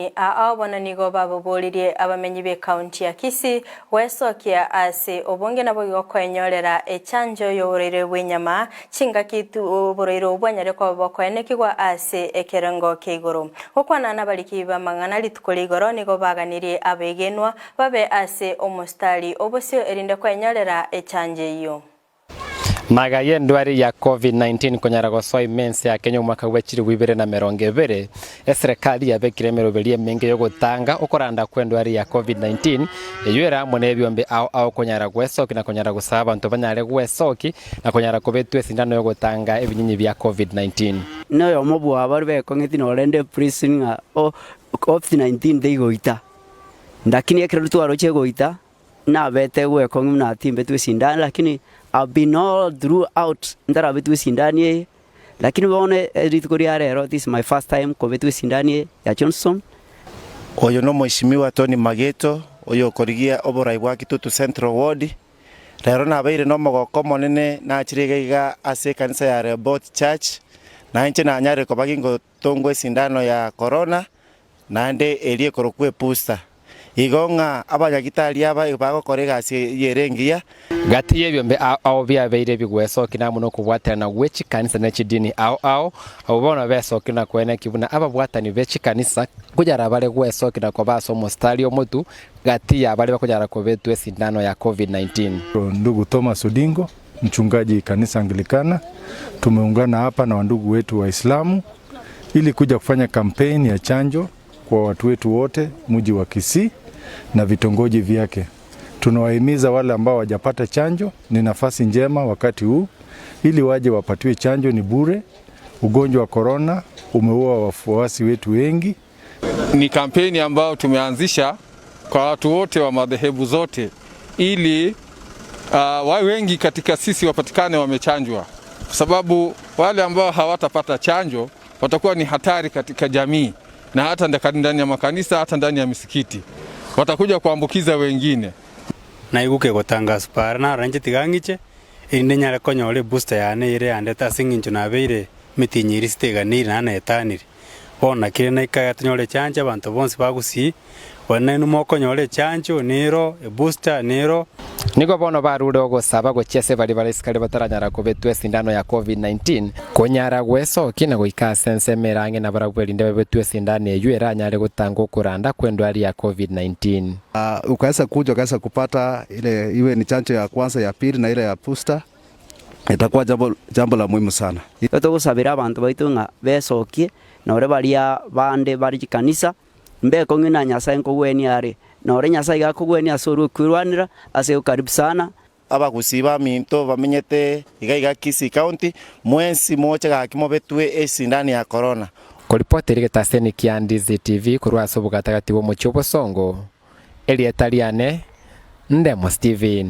Aa bono nigo baboboririe abamenyi b'ekaunti ya Kisii gwesokia ase obonge naboigo koenyorera echanjo y'oborwaire bw'enyama chingaki oborwaire obwo bwanyare koba bokoenekigwa ase ekerengo kia igoro. Gokwana nabariki b'amang'ana rituko ria igoro nigo baganirie abegenwa babe ase omostari obosio erinde koenyorera echanjo eyio. Magega y'endwari ya Covid-19 konyara gosoa ime ense ya Kenya omwaka bwe chilifu ibere na emerongo ebere, eserekari yabekire emeroberi emenge y'ogotanga okoranda kw'endwari ya Covid-19 eyio ere amo nebiombe ao ao konyara gwesoki na konyara gosaba abanto banyare gwesoki na konyara kobetwa esindano y'ogotanga ebinyinyi bia Covid-19. Noyomo bwabo bekong'eti norende prison ng'a o Covid-19 teigoita, lakini ekero twaroche egoita Nabete gwekong'u buna timbetwe esindani, lakini I've been all throughout ntarabetwe esindani eye, lakini bono rituko ria rero this is my first time kobetwa esindani eye ya Johnson. Oyo nomoisimigwa Tony Mageto, oyokorigia oborai bwa Kitutu Central Ward. Rero nabeire nomogoko omonene nachire iga iga ase ekanisa ya Rehoboth Church, na inche nanyarire koba gingotongwa esindano ya Corona, naende eria ekorokwa ebooster. Igo ng'a abanyagitari aba bagokora egasi eye ere engiya. Gati y'ebiombe ao ao biabeire ebigwesoki na amo nokobwaterana gwe chikanisa ne chidini ao ao, abwo bono besokire na koeneki buna ababwatani be chikanisa nkonyara bare gwesoki na koba ase omositari omotu gati ya baria bakonyara kobetwa esindano ya Covid-19. Ndugu Thomas Odingo, mchungaji kanisa Anglikana. Tumeungana hapa na wandugu wetu Waislamu ili kuja kufanya kampeni ya chanjo kwa watu wetu wote mji wa Kisii na vitongoji vyake. Tunawahimiza wale ambao hawajapata chanjo, ni nafasi njema wakati huu ili waje wapatiwe chanjo, ni bure. Ugonjwa wa korona umeua wafuasi wetu wengi. Ni kampeni ambayo tumeanzisha kwa watu wote wa madhehebu zote ili wengi katika sisi wapatikane wamechanjwa, kwa sababu wale ambao hawatapata chanjo watakuwa ni hatari katika jamii na hata ndani ya makanisa, hata ndani ya misikiti watakuja kuambukiza wengine. Naiguke gotanga para narora inche tiga ng'iche erinde nyare konyora ebooster yane ere yandete ase eng'encho nabeire emitinyi eria siteganire naende naetanire. Bono naki naika tonyore echanjo abanto bonsi bagusii, bono nainwe mokonyora echanjo nero ebooster nero. Nigo bono barure ogosaba gochia ase baria bare isiko bataranyara kobetwa esindano ya Covid-19, konyara gwesokia na goika ase ensemo ere ang'e nabarabwo erinde babetwe esindano eyio eranyare gotanga okoranda kw'endwari ya Covid-19. Ukaweza kuja ukaweza kupata ile iwe ni chanjo ya kwanza, ya pili na ile ya booster, itakuwa jambo la muhimu sana. Igo togosabera abanto baito ng'a besokie, nore baria bande bare chikanisa, mbekong'u na Nyasaye nkogwenia are, nore Nyasaye iga akogwenia ase orwe kwerwanera ase okaribu sana. Abagusii baminto bamenyete iga iga Kisii County, mwensi moche gaki mobetwe esindani ya corona. Koripotera egetaseni kia Ndizi TV korwa ase obogatagati bw'omochie o Bosongo, erieta riane Ndemo Steven.